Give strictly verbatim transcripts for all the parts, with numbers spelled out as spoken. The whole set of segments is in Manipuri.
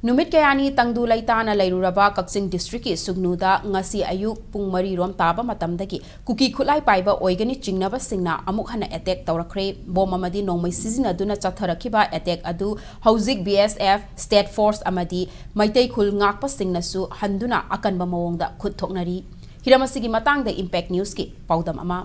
ꯅꯨꯃꯤꯠ ꯀꯌꯥꯅꯤ ꯇꯪꯗꯨ ꯂꯩꯇꯥꯅ ꯂꯩꯔꯨꯔꯕ ꯀꯛꯆꯤꯡ ꯗꯤꯁꯇ꯭ꯔꯤꯛꯀꯤ ꯁꯨꯒꯅꯨꯗ ꯉꯁꯤ ꯑꯌꯨꯛ ꯄꯨꯡ ꯃꯔꯤ ꯔꯣꯝ ꯇꯥꯕ ꯃꯇꯝꯗꯒꯤ ꯀꯨꯀꯤ ꯈꯨꯠꯂꯥꯏ ꯄꯥꯏꯕ ꯑꯣꯏꯒꯅꯤ ꯆꯤꯡꯅꯕꯁꯤꯡꯅ ꯑꯃꯨꯛ ꯍꯟꯅ ꯑꯦꯇꯦꯛ ꯇꯧꯔꯛꯈ꯭ꯔꯦ꯫ ꯕꯣꯝ ꯑꯃꯗꯤ ꯅꯣꯡꯃꯩ ꯁꯤꯖꯤꯟꯅꯗꯨꯅ ꯆꯠꯊꯔꯛꯈꯤꯕ ꯑꯦꯇꯦꯛ ꯑꯗꯨ ꯍꯧꯖꯤꯛ ꯕꯤ ꯑꯦꯁ ꯑꯦꯐ, ꯁ꯭ꯇꯦꯠ ꯐꯣꯔꯁ ꯑꯃꯗꯤ ꯃꯩꯇꯩ ꯈꯨꯜ ꯉꯥꯛꯄꯁꯤꯡꯅꯁꯨ ꯍꯟꯗꯨꯅ ꯑꯀꯟꯕ ꯃꯑꯣꯡꯗ ꯈꯨꯠ ꯊꯣꯛꯅꯔꯤ꯫ ꯍꯤꯔꯝ ꯑꯁꯤꯒꯤ ꯃꯇꯥꯡꯗ ꯏꯝꯄꯦꯛ ꯅ꯭ꯌꯨꯁꯀꯤ ꯄꯥꯎꯗꯝ ꯑꯃ꯫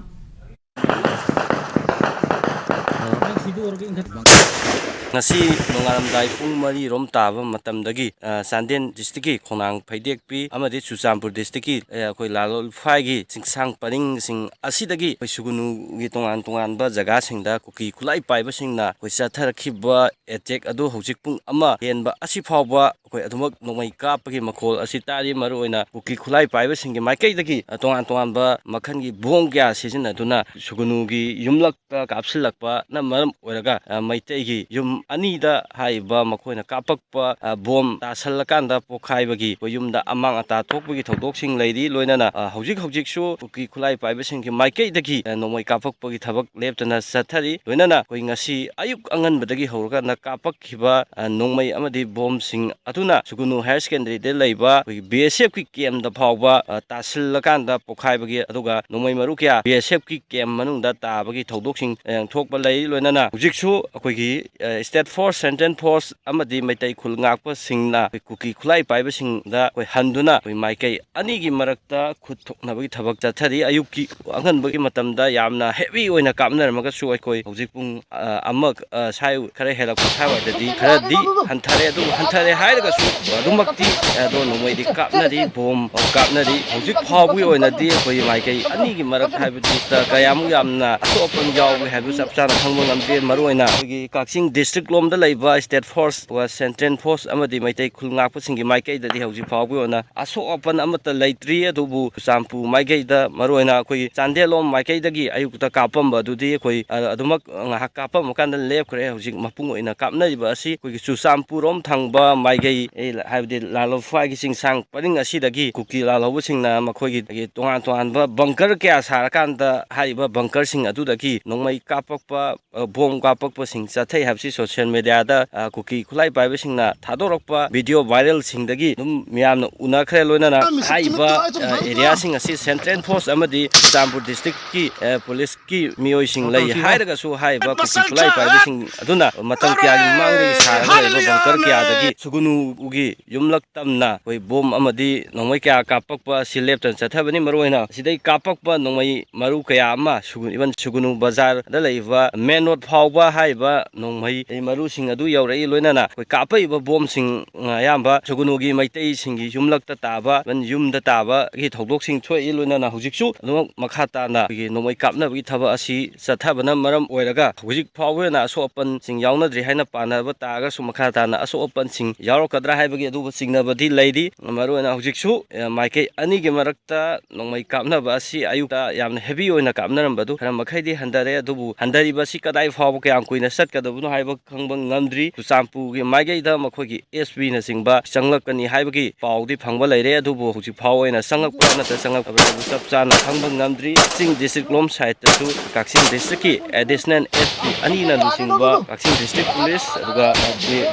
ꯉꯁꯤ ꯅꯣꯡꯉꯥꯜꯂꯝꯗꯥꯏ ꯄꯨꯡ ꯃꯔꯤ ꯔꯣꯝ ꯇꯥꯕ ꯃꯇꯝꯗꯒꯤ, ꯑ, ꯆꯥꯟꯗꯦꯜ ꯗꯤꯁꯇ꯭ꯔꯤꯛꯀꯤ ꯈꯣꯡꯅꯥꯡ ꯐꯩꯗꯦꯛꯄꯤ ꯑꯃꯗꯤ ꯆꯨꯔꯆꯥꯟꯄꯨꯔ ꯗꯤꯁꯇ꯭ꯔꯤꯛꯀꯤ, ꯑ, ꯑꯩꯈꯣꯏ ꯂꯥꯂꯣꯡ ꯂꯨꯐꯥꯏꯒꯤ ꯆꯤꯡꯁꯥꯡ ꯄꯔꯤꯡꯁꯤꯡ ꯑꯁꯤꯗꯒꯤ ꯑꯩꯈꯣꯏ ꯁꯨꯒꯅꯨꯒꯤ ꯇꯣꯉꯥꯟ ꯇꯣꯉꯥꯟꯕ ꯖꯒꯥꯁꯤꯡꯗ ꯀꯨꯀꯤ ꯈꯨꯠꯂꯥꯏ ꯄꯥꯏꯕꯁꯤꯡꯅ ꯑꯩꯈꯣꯏ ꯆꯠꯊꯔꯛꯈꯤꯕ ꯑꯦꯇꯦꯛ ꯑꯗꯨ ꯍꯧꯖꯤꯛ ꯄꯨꯡ ꯑꯃ ꯍꯦꯟꯕ ꯑꯁꯤꯐꯥꯎꯕ ꯑꯩꯈꯣꯏ ꯑꯗꯨꯃꯛ ꯅꯣꯡꯃꯩ ꯀꯥꯞꯄꯒꯤ ꯃꯈꯣꯜ ꯑꯁꯤ ꯇꯥꯔꯤ꯫ ꯃꯔꯨꯑꯣꯏꯅ ꯀꯨꯀꯤ ꯈꯨꯠꯂꯥꯏ ꯄꯥꯏꯕꯁꯤꯡꯒꯤ ꯃꯥꯏꯀꯩꯗꯒꯤ, ꯑ, ꯇꯣꯉꯥꯟ ꯇꯣꯉꯥꯟꯕ ꯃꯈꯜꯒꯤ ꯕꯣꯝ ꯀꯌꯥ ꯁꯤꯖꯤꯟꯅꯗꯨꯅ ꯁꯨꯒꯅꯨꯒꯤ ꯌꯨꯝꯂꯛꯇ ꯀꯥꯞꯁꯤꯜꯂꯛꯄꯅ ꯃꯔꯝ ꯑꯣꯏꯔꯒ, ꯑ, ꯃꯩꯇꯩꯒꯤ ꯌꯨꯝ ꯑꯅꯤꯗ ꯍꯥꯏꯔꯤꯕ ꯃꯈꯣꯏꯅ ꯀꯥꯞꯄꯛꯄ, ꯑ, ꯕꯣꯝ ꯇꯥꯁꯜꯂꯀꯥꯟꯗ ꯄꯣꯈꯥꯏꯕꯒꯤ ꯑꯩꯈꯣꯏ ꯌꯨꯝꯗ ꯑꯃꯥꯡ ꯑꯇꯥ ꯊꯣꯛꯄꯒꯤ ꯊꯧꯗꯣꯛꯁꯤꯡ ꯂꯩꯔꯤ꯫ ꯂꯣꯏꯅꯅ, ꯑ, ꯍꯧꯖꯤꯛ ꯍꯧꯖꯤꯛꯁꯨ ꯀꯨꯀꯤ ꯈꯨꯠꯂꯥꯏ ꯄꯥꯏꯕꯁꯤꯡꯒꯤ ꯃꯥꯏꯀꯩꯗꯒꯤ, ꯑ, ꯅꯣꯡꯃꯩ ꯀꯥꯞꯄꯛꯄꯒꯤ ꯊꯕꯛ ꯂꯦꯞꯇꯅ ꯆꯠꯊꯔꯤ꯫ ꯂꯣꯏꯅꯅ ꯑꯩꯈꯣꯏ ꯉꯁꯤ ꯑꯌꯨꯛ ꯑꯉꯟꯕꯗꯒꯤ ꯍꯧꯔꯀꯥꯟꯗ ꯀꯥꯞꯄꯛꯈꯤꯕ, ꯑ, ꯅꯣꯡꯃꯩ ꯑꯃꯗꯤ ꯕꯣꯝꯁꯤꯡ ꯑꯗꯨꯅ ꯁꯨꯒꯅꯨ ꯍꯥꯌꯔ ꯁꯦꯀꯦꯟꯗꯔꯤꯗ ꯂꯩꯕ ꯑꯩꯈꯣꯏꯒꯤ ꯕꯤ ꯑꯦꯁ ꯑꯦꯐꯀꯤ ꯀꯦꯝꯗ ꯐꯥꯎꯕ, ꯑ, ꯇꯥꯁꯤꯜꯂꯀꯥꯟꯗ ꯄꯣꯈꯥꯏꯕꯒꯤ, ꯑꯗꯨꯒ ꯅꯣꯡꯃꯩ ꯃꯔꯨ ꯀꯌꯥ ꯕꯤ ꯑꯦꯁ ꯑꯦꯐꯀꯤ ꯀꯦꯝ ꯃꯅꯨꯡꯗ ꯇꯥꯕꯒꯤ ꯊꯧꯗꯣꯛꯁꯤꯡ, ꯑ, ꯊꯣꯛꯄ ꯂꯩ꯫ ꯂꯣꯏꯅꯅ ꯍꯧꯖꯤꯛꯁꯨ ꯑꯩꯈꯣꯏꯒꯤ, ꯑ, ꯁ꯭ꯇꯦꯠ ꯐꯣꯔꯁ, ꯁꯦꯟꯇ꯭ꯔꯦꯜ ꯐꯣꯔꯁ ꯑꯃꯗꯤ ꯃꯩꯇꯩ ꯈꯨꯜ ꯉꯥꯛꯄꯁꯤꯡꯅ ꯑꯩꯈꯣꯏ ꯀꯨꯀꯤ ꯈꯨꯠꯂꯥꯏ ꯄꯥꯏꯕꯁꯤꯡꯗ ꯑꯩꯈꯣꯏ ꯍꯟꯗꯨꯅ ꯑꯩꯈꯣꯏ ꯃꯥꯏꯀꯩ ꯑꯅꯤꯒꯤ ꯃꯔꯛꯇ ꯈꯨꯠ ꯊꯣꯛꯅꯕꯒꯤ ꯊꯕꯛ ꯆꯠꯊꯔꯤ꯫ ꯑꯌꯨꯛꯀꯤ ꯑꯉꯟꯕꯒꯤ ꯃꯇꯝꯗ ꯌꯥꯝꯅ ꯍꯦꯚꯤ ꯑꯣꯏꯅ ꯀꯥꯞꯅꯔꯝꯃꯒꯁꯨ ꯑꯩꯈꯣꯏ ꯍꯧꯖꯤꯛ ꯄꯨꯡ, ꯑ, ꯑꯃ, ꯑ, ꯁ꯭ꯋꯥꯏ ꯈꯔ ꯍꯦꯜꯂꯛꯄ ꯁ꯭ꯋꯥꯏꯋꯥꯏꯗꯗꯤ ꯈꯔꯗꯤ ꯍꯟꯊꯔꯦ꯫ ꯑꯗꯨꯕꯨ ꯍꯟꯊꯔꯦ ꯍꯥꯏꯔꯒꯁꯨ ꯑꯗꯨꯃꯛꯇꯤ, ꯑꯗꯣ ꯅꯣꯡꯃꯩꯗꯤ ꯀꯥꯞꯅꯔꯤ, ꯕꯣꯝ ꯀꯥꯞꯅꯔꯤ꯫ ꯍꯧꯖꯤꯛ ꯐꯥꯎꯕꯒꯤ ꯑꯣꯏꯅꯗꯤ ꯑꯩꯈꯣꯏ ꯃꯥꯏꯀꯩ ꯑꯅꯤꯒꯤ ꯃꯔꯛ ꯍꯥꯏꯕꯗꯤ ꯀꯌꯥꯃꯨꯛ ꯌꯥꯝꯅ ꯑꯁꯣꯛ ꯑꯄꯟ ꯌꯥꯎꯒꯦ ꯍꯥꯏꯕꯗꯨ ꯆꯞ ꯆꯥꯅ ꯈꯪꯕ ꯉꯝꯗꯦ꯫ ꯃꯔꯨꯑꯣꯏꯅ ꯑꯩꯈꯣꯏꯒꯤ ꯀꯛꯆꯤꯡ ꯗꯤꯁꯇ꯭ꯔꯤꯛ ꯂꯣꯝꯗ ꯂꯩꯕ ꯁ꯭ꯇꯦꯠ ꯐꯣꯔꯁ, ꯑꯗꯨꯒ ꯁꯦꯟꯇ꯭ꯔꯦꯜ ꯐꯣꯔꯁ ꯑꯃꯗꯤ ꯃꯩꯇꯩ ꯈꯨꯜ ꯉꯥꯛꯄꯁꯤꯡꯒꯤ ꯃꯥꯏꯀꯩꯗꯗꯤ ꯍꯧꯖꯤꯛ ꯐꯥꯎꯕꯒꯤ ꯑꯣꯏꯅ ꯑꯁꯣꯛ ꯑꯄꯟ ꯑꯃꯠꯇ ꯂꯩꯇ꯭ꯔꯤ꯫ ꯑꯗꯨꯕꯨ ꯆꯨꯔꯆꯥꯟꯄꯨꯔ ꯃꯥꯏꯀꯩꯗ, ꯃꯔꯨꯑꯣꯏꯅ ꯑꯩꯈꯣꯏꯒꯤ ꯆꯥꯟꯗꯦꯜꯂꯣꯝ ꯃꯥꯏꯀꯩꯗꯒꯤ ꯑꯌꯨꯛꯇ ꯀꯥꯞꯄꯝꯕ ꯑꯗꯨꯗꯤ ꯑꯩꯈꯣꯏ, ꯑ, ꯑꯗꯨꯃꯛ ꯉꯥꯏꯍꯥꯛ ꯀꯥꯞꯄꯝꯕ ꯀꯥꯟꯗ ꯂꯦꯞꯈ꯭ꯔꯦ꯫ ꯍꯧꯖꯤꯛ ꯃꯄꯨꯡ ꯑꯣꯏꯅ ꯀꯥꯞꯅꯔꯤꯕ ꯑꯁꯤ ꯑꯩꯈꯣꯏꯒꯤ ꯆꯨꯔꯆꯥꯟꯄꯨꯔꯔꯣꯝ ꯊꯪꯕ ꯃꯥꯏꯀꯩ, ꯑꯦ, ꯍꯥꯏꯕꯗꯤ ꯂꯥꯂꯣꯡ ꯂꯨꯐꯥꯏꯒꯤ ꯆꯤꯡꯁꯥꯡ ꯄꯔꯤꯡ ꯑꯁꯤꯗꯒꯤ ꯀꯨꯀꯤ ꯂꯥꯜꯍꯧꯕꯁꯤꯡꯅ ꯃꯈꯣꯏꯒꯤ ꯇꯣꯉꯥꯟ ꯇꯣꯉꯥꯟꯕ ꯕꯪꯀꯔ ꯀꯌꯥ ꯁꯥꯔꯀꯥꯟꯗ ꯍꯥꯏꯔꯤꯕ ꯕꯪꯀꯔꯁꯤꯡ ꯑꯗꯨꯗꯒꯤ ꯅꯣꯡꯃꯩ ꯀꯥꯞꯄꯛꯄ, ꯑ, ꯕꯣꯝ ꯀꯥꯞꯄꯛꯄꯁꯤꯡ ꯆꯠꯊꯩ ꯍꯥꯏꯕꯁꯤ ꯁꯣꯁꯤꯌꯦꯜ ꯃꯦꯗꯤꯌꯥꯗ, ꯑ, ꯀꯨꯀꯤ ꯈꯨꯠꯂꯥꯏ ꯄꯥꯏꯕꯁꯤꯡꯅ ꯊꯥꯗꯣꯔꯛꯄ ꯚꯤꯗꯤꯑꯣ ꯚꯥꯏꯔꯦꯜꯁꯤꯡꯗꯒꯤ ꯑꯗꯨꯝ ꯃꯤꯌꯥꯝꯅ ꯎꯅꯈ꯭ꯔꯦ꯫ ꯂꯣꯏꯅꯅ ꯍꯥꯏꯔꯤꯕ, ꯑ, ꯑꯦꯔꯤꯌꯥꯁꯤꯡ ꯑꯁꯤ ꯁꯦꯟꯇ꯭ꯔꯦꯜ ꯐꯣꯔꯁ ꯑꯃꯗꯤ ꯆꯨꯔꯆꯥꯟꯄꯨꯔ ꯗꯤꯁꯇ꯭ꯔꯤꯛꯀꯤ, ꯑ, ꯄꯨꯂꯤꯁꯀꯤ ꯃꯤꯑꯣꯏꯁꯤꯡ ꯂꯩ ꯍꯥꯏꯔꯒꯁꯨ, ꯍꯥꯏꯔꯤꯕ ꯀꯨꯀꯤ ꯈꯨꯠꯂꯥꯏ ꯄꯥꯏꯕꯁꯤꯡ ꯑꯗꯨꯅ ꯃꯇꯝ ꯀꯌꯥꯒꯤ ꯃꯃꯥꯡꯗꯒꯤ ꯁꯥꯔꯒ ꯂꯩꯕ ꯕꯪꯀꯔ ꯀꯌꯥꯗꯒꯤ ꯁꯨꯒꯨꯅꯨꯒꯤ ꯌꯨꯝꯂꯛ ꯇꯝꯅ ꯑꯩꯈꯣꯏ ꯕꯣꯝ ꯑꯃꯗꯤ ꯅꯣꯡꯃꯩ ꯀꯌꯥ ꯀꯥꯞꯄꯛꯄ ꯑꯁꯤ ꯂꯦꯞꯇꯅ ꯆꯠꯊꯕꯅꯤ꯫ ꯃꯔꯨꯑꯣꯏꯅ ꯁꯤꯗꯩ ꯀꯥꯞꯄꯛꯄ ꯅꯣꯡꯃꯩ ꯃꯔꯨ ꯀꯌꯥ ꯑꯃ ꯁꯨꯒꯨ-, even ꯁꯨꯒꯨꯅꯨ ꯕꯖꯥꯔꯗ ꯂꯩꯔꯤꯕ ꯃꯦꯟ ꯔꯣꯗ ꯐꯥꯎꯕ ꯍꯥꯏꯔꯤꯕ ꯅꯣꯡꯃꯩ ꯃꯔꯨꯁꯤꯡ ꯑꯗꯨ ꯌꯧꯔꯛꯏ꯫ ꯂꯣꯏꯅꯅ ꯑꯩꯈꯣꯏ ꯀꯥꯞꯄꯛꯏꯕ ꯕꯣꯝꯁꯤꯡ, ꯑ, ꯑꯌꯥꯝꯕ ꯁꯨꯒꯨꯅꯨꯒꯤ ꯃꯩꯇꯩꯁꯤꯡꯒꯤ ꯌꯨꯝꯂꯛꯇ ꯇꯥꯕ, even ꯌꯨꯝꯗ ꯇꯥꯕꯒꯤ ꯊꯧꯗꯣꯛꯁꯤꯡ ꯊꯣꯛꯏ꯫ ꯂꯣꯏꯅꯅ ꯍꯧꯖꯤꯛꯁꯨ ꯑꯗꯨꯃꯛ ꯃꯈꯥ ꯇꯥꯅ ꯑꯩꯈꯣꯏꯒꯤ ꯅꯣꯡꯃꯩ ꯀꯥꯞꯅꯕꯒꯤ ꯊꯕꯛ ꯑꯁꯤ ꯆꯠꯊꯕꯅ ꯃꯔꯝ ꯑꯣꯏꯔꯒ ꯍꯧꯖꯤꯛ ꯐꯥꯎꯕ ꯑꯣꯏꯅ ꯑꯁꯣꯛ ꯑꯄꯟꯁꯤꯡ ꯌꯥꯎꯅꯗ꯭ꯔꯤ ꯍꯥꯏꯅ ꯄꯥꯅꯕ ꯇꯥꯔꯒꯁꯨ, ꯃꯈꯥ ꯇꯥꯅ ꯑꯁꯣꯛ ꯑꯄꯟꯁꯤꯡ ꯌꯥꯎꯔꯛꯀꯗ꯭ꯔꯥ ꯍꯥꯏꯕꯒꯤ ꯑꯗꯨꯒ ꯆꯤꯡꯅꯕꯗꯤ ꯂꯩꯔꯤ꯫ ꯃꯔꯨꯑꯣꯏꯅ ꯍꯧꯖꯤꯛꯁꯨ, ꯑ, ꯃꯥꯏꯀꯩ ꯑꯅꯤꯒꯤ ꯃꯔꯛꯇ ꯅꯣꯡꯃꯩ ꯀꯥꯞꯅꯕ ꯑꯁꯤ ꯑꯌꯨꯛꯇ ꯌꯥꯝꯅ ꯍꯦꯚꯤ ꯑꯣꯏꯅ ꯀꯥꯞꯅꯔꯝꯕꯗꯨ ꯈꯔ ꯃꯈꯩꯗꯤ ꯍꯟꯊꯔꯦ꯫ ꯑꯗꯨꯕꯨ ꯍꯟꯊꯔꯤꯕ ꯑꯁꯤ ꯀꯗꯥꯏ ꯐꯥꯎꯕ, ꯀꯌꯥꯝ ꯀꯨꯏꯅ ꯆꯠꯀꯗꯕꯅꯣ ꯍꯥꯏꯕ ꯈꯪꯕ ꯉꯝꯗ꯭ꯔꯤ꯫ ꯆꯨꯔꯆꯥꯟꯄꯨꯔꯒꯤ ꯃꯥꯏꯀꯩꯗ ꯃꯈꯣꯏꯒꯤ ꯑꯦꯁ ꯄꯤꯅꯆꯤꯡꯕ ꯆꯪꯂꯛꯀꯅꯤ ꯍꯥꯏꯕꯒꯤ ꯄꯥꯎꯗꯤ ꯐꯪꯕ ꯂꯩꯔꯦ꯫ ꯑꯗꯨꯕꯨ ꯍꯧꯖꯤꯛ ꯐꯥꯎꯕ ꯑꯣꯏꯅ ꯆꯪꯂꯛꯄ꯭ꯔꯥ ꯅꯠꯇ꯭ꯔꯒ ꯆꯪꯂꯛꯇꯕ꯭ꯔꯥ ꯍꯥꯏꯕꯗꯨ ꯆꯞ ꯆꯥꯅ ꯈꯪꯕ ꯉꯝꯗ꯭ꯔꯤ꯫ ꯀꯛꯆꯤꯡ ꯗꯤꯁꯇ꯭ꯔꯤꯛ ꯂꯣꯝ ꯁꯥꯏꯠꯇꯁꯨ ꯀꯛꯆꯤꯡ ꯗꯤꯁꯇ꯭ꯔꯤꯛꯀꯤ ꯑꯦꯗꯤꯁꯅꯦꯜ ꯑꯦꯁ ꯄꯤ ꯑꯅꯤꯅ ꯂꯨꯆꯤꯡꯕ ꯀꯛꯆꯤꯡ ꯗꯤꯁꯇ꯭ꯔꯤꯛ ꯄꯨꯂꯤꯁ, ꯑꯗꯨꯒ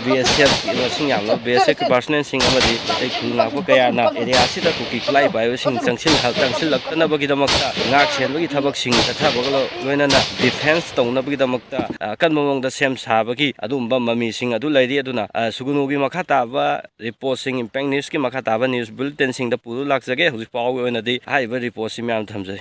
ꯕꯤ ꯑꯦꯁ ꯑꯦꯐ ꯃꯁꯤꯡ ꯌꯥꯝꯂꯕ ꯕꯤ ꯑꯦꯁ ꯑꯦꯐꯀꯤ ꯄꯥꯔꯁꯣꯅꯦꯜꯁꯤꯡ ꯑꯃꯗꯤ ꯃꯩꯇꯩ ꯈꯨꯜ ꯉꯥꯛꯄ ꯀꯌꯥꯅ ꯑꯦꯔꯤꯌꯥ ꯑꯁꯤꯗ ꯀꯨꯀꯤ ꯈꯨꯠꯂꯥꯏ ꯄꯥꯏꯕꯁꯤꯡ ꯆꯪꯁꯤꯜꯍ-, ꯆꯪꯁꯤꯜꯂꯛꯇꯅꯕꯒꯤꯗꯃꯛꯇ ꯉꯥꯛ ꯁꯦꯟꯕꯒꯤ ꯊꯕꯛꯁꯤꯡ ꯆꯠꯊꯕꯒ ꯂꯣꯏꯅꯅ ꯗꯤꯐꯦꯟꯁ ꯇꯧꯅꯕꯒꯤꯗꯃꯛꯇ, ꯑ, ꯑꯀꯟꯕ ꯃꯑꯣꯡꯗ ꯁꯦꯝ ꯁꯥꯕꯒꯤ ꯑꯗꯨꯒꯨꯝꯕ ꯃꯃꯤꯁꯤꯡ ꯑꯗꯨ ꯂꯩꯔꯤ꯫ ꯑꯗꯨꯅ, ꯑ, ꯁꯨꯒꯨꯅꯨꯒꯤ ꯃꯈꯥ ꯇꯥꯕ ꯔꯤꯄꯣꯔꯠꯁꯤꯡ, ꯏꯝꯄꯦꯛ ꯅ꯭ꯌꯨꯁꯀꯤ ꯃꯈꯥ ꯇꯥꯕ ꯅ꯭ꯌꯨꯁ ꯕꯨꯂꯦꯇꯤꯟꯁꯤꯡꯗ ꯄꯨꯗꯨꯅ ꯂꯥꯛꯆꯒꯦ꯫ ꯍꯧꯖꯤꯛ ꯐꯥꯎꯒꯤ ꯑꯣꯏꯅꯗꯤ ꯍꯥꯏꯔꯤꯕ ꯔꯤꯄꯣꯔꯠꯁꯤ ꯃꯌꯥꯝ ꯊꯝꯖꯩ꯫